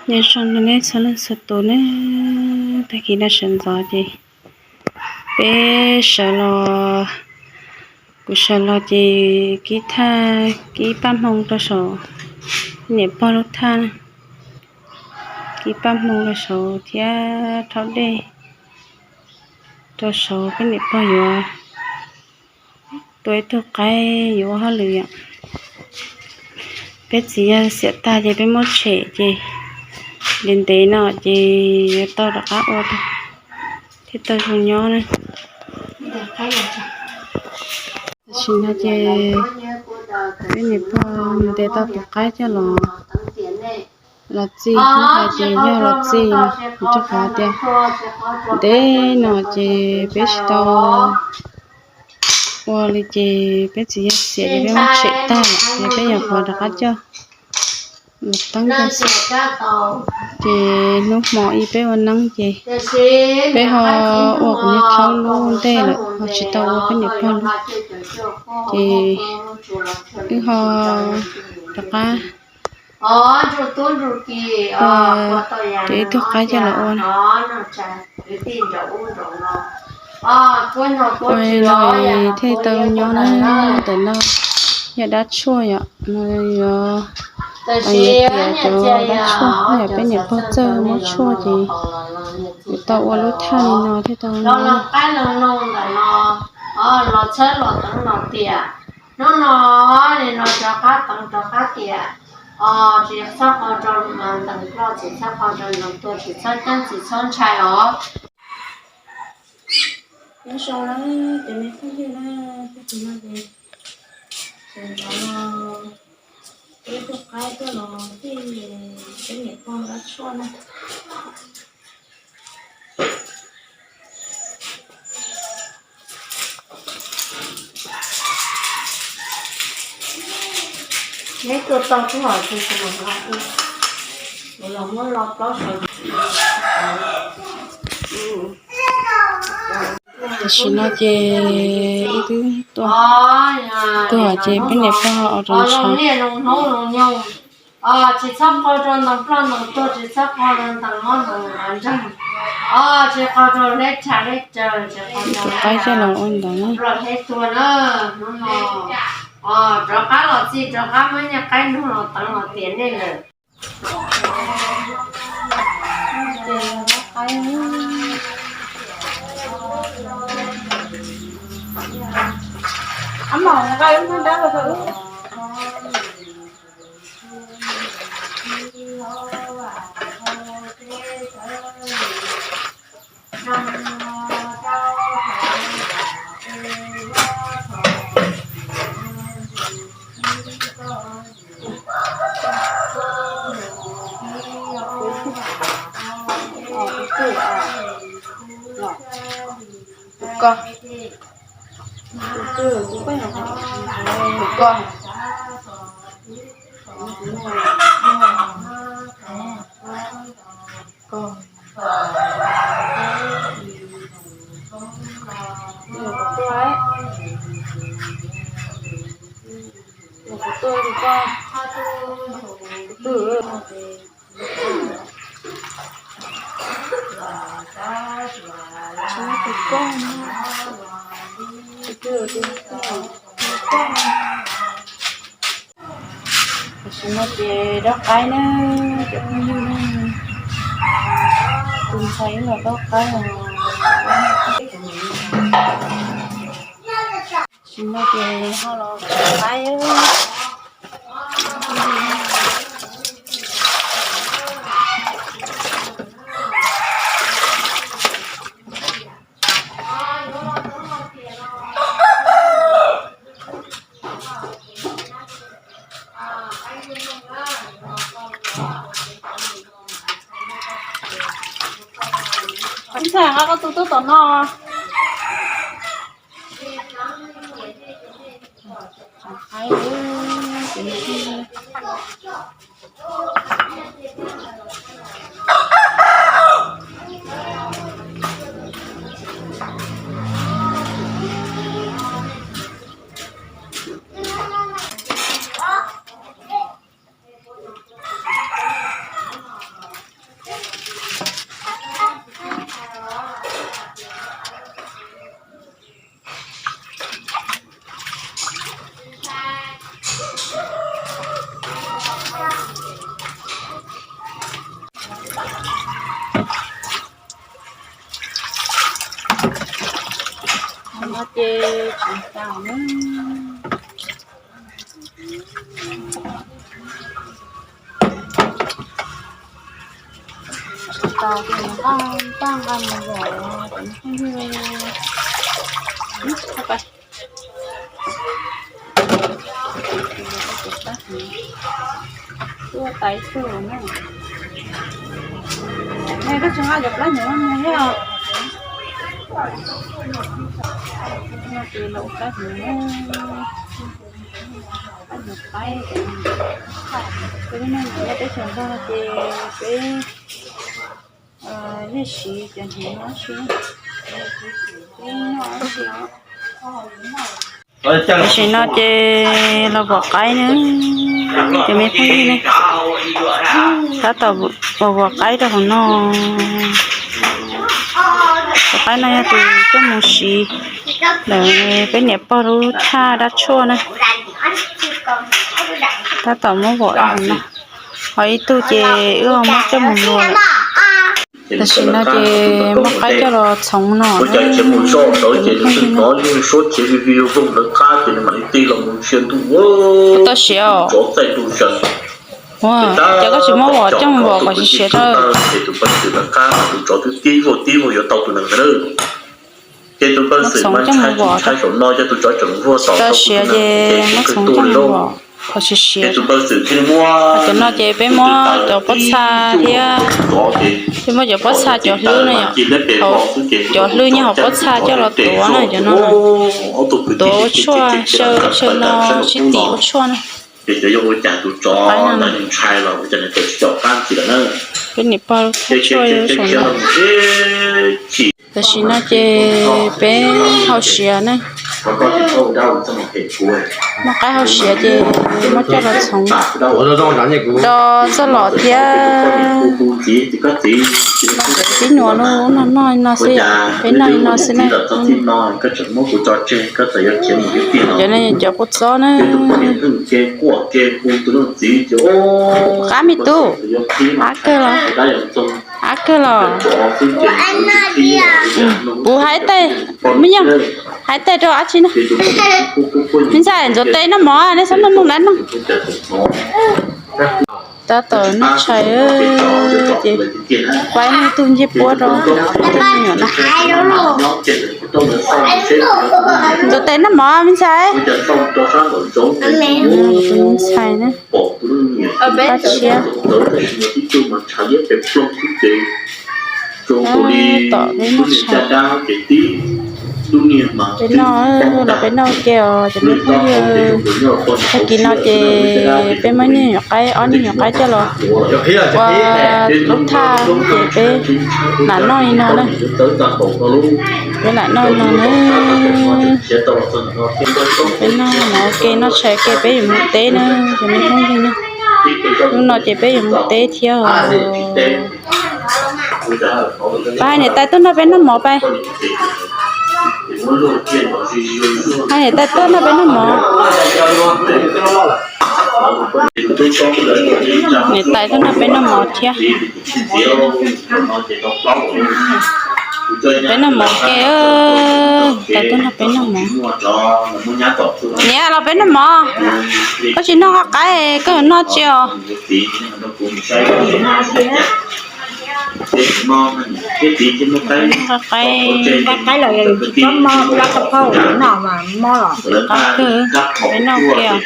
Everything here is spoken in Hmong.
Nyob zoo nej txhua leej txhua tus ne, tag kis no sawv ntxov ces peb sawv los, kuv sawv los ces kib thaj, kib paj hmoo rau saum niam pog lub thaj, kib paj hmoo rau saud thiab rhaub dej rau saud, peb niam pog yuav tua ib tug qaib yuav ua hauj lwm yom. Peb txiv yawg xiam tag ces peb muab tshem ces ntev ntev no ces yuav tau rov qab ua thiab tau zoo nyob na. Tam sim no ces peb niam pog ntes tau tus qaib coj los, los txi, hais tias yog los txi, rau qhov tias ntev no ces peb tsis tau ua li ces peb txiv yawg xiam ces peb muab tshem tag lawm ces peb yuav qhov rov qab coj los teeb rau xwb. Ces hnub hmo ib peb ua neeb ces peb ho ua kuv niag thaub lub ntej lawm ho tsis tau ua peb niam pog lub, ces wb ho rov qab ua, ces ib tug qaib coj los ua na. Ua li no thiaj tau nyob na. Ntawm no yog dab tshuaj yom, no yog tias cov dab tshuaj yog peb niam pog txawj muab tshuaj ces yuav tau ua lub thaj li no thiaj tau nyob. Hnub no li no rov qab teev rov qab tiam, tsis txhob qau rau ntees ploj, tsis txhob qau rau ntees tuag, tsis txhob ceeb, tsis txhob ntshai os. Nyob zoo na, cov me phooj ywg na, tag kis no ces sawv ntxov los, peb tus qaib tuaj los txij peb niam pog dab tshuaj na. Neb tua tau tub hom tsis los, los muab lo plaub saum. Tam sim no ces wb twb tua, tua ces peb niam pog ua rau ntshav. Tsis txhob qau rau ntees ploj ntees tuag, tsis txhob qau rau ntees mob ntees nqav nreeg, tsis qau rau leb tshav leb caw, tsis qau rau qaib coj los ua ntawd ploj leb tuag na. Hnub no rov qab los txij, rov qab muab niag qaib nug los teev los tiam nej lawm. Tam sim no ces dob qaib na, cov phooj ywg na, tus ntxhais los dob qaib os. Tam sim no ces ho los dob qaib. Ntxhais, nqa koj tus tuaj tom no. Ces tsis tau na. Tsis tau ces nqa, nqa nqa mus vom, tuaj tais xwb na. Koj tsis nqa cov plab hnyuv no thiab os? Ces los ua plab hnyuv, plab hnyuv qaib. Peb nej nyob teb chaws Nplog no ces peb yeej siv cov hnyuv no si, peb noj si os. Tam sim no ces los vom qaib na, cov me phooj ywg ne, tab tom vom qaib rau hauv no. Vom qaib no yog tus coj mus siv ntawm peb niam pog lub thaj dab tshuaj na. Tab tom muab vom rau hauv no, ho ib tug ces wb ho muab coj mus luas lawm. Tam sim no ces muab qaib coj los txhoov no na. Tau siav os. Ua cas koj tsis muab vom coj mus vom kom siav siav rau? Txhoov coj mus vom, tau siav ces muab txhoov coj mus vom kom siav siav. Cov no ces peb muab cov pob txha thiab, peb muab cov pob txha cov hlwb no yom, cov hlwb nyob hauv pob txha coj los tuav na, cov no tuav ua tshuaj, xyaw no sib tim ua tshuaj na. Peb niam pog lub thaj tshuaj saum no. Tam sim no ces peb hau siav ne, muab qaib hau siav ces muab coj los txhoov rau txoj los thiab. Tib nyuag lub no noj no xwb, peb noj no xwb na. Cov no cov kua txob na. Qab me tub, qab kawg los, qab kawg los. Puv hais tais, me nyuam, hais tais rau dab tsi na? Me ntxhais, ntxuav tes noj mov, nej txhob noj noj lawm no. Tab tom noj tshais ces quaj ib tug ncej puab rau tus me nyuam na. Ntxuav tes noj mov me ntxhais. Tus me ntxhais na, pab tshiab. Tom peb noj tshais, peb noj los peb noj ua ke os cov me phooj ywg. Tag kis no ces peb muab niag nyuam qaib, ob niag nyuam qaib coj los ua lub thaj ces peb lam noj li no na. Peb lam noj li no na. Peb noj mov ua ke, noj tshais ua ke, peb yuav mus teb na cov me phooj ywg na. Hnub no ces peb yuav mus teb thiab os. Pab hais niam tais tuaj nrog peb noj mov pab. Hais niam tais tuaj nrog peb noj mov. Niam tais tuaj nrog peb noj mov thiab. Peb noj mov ke, tais tuaj nrog peb noj mov. Niam, los peb noj mov. Koj tsis noj qhov qaib, koj yuav noj tsi os? Qhov qaib, qab kawg, peb noj ke os.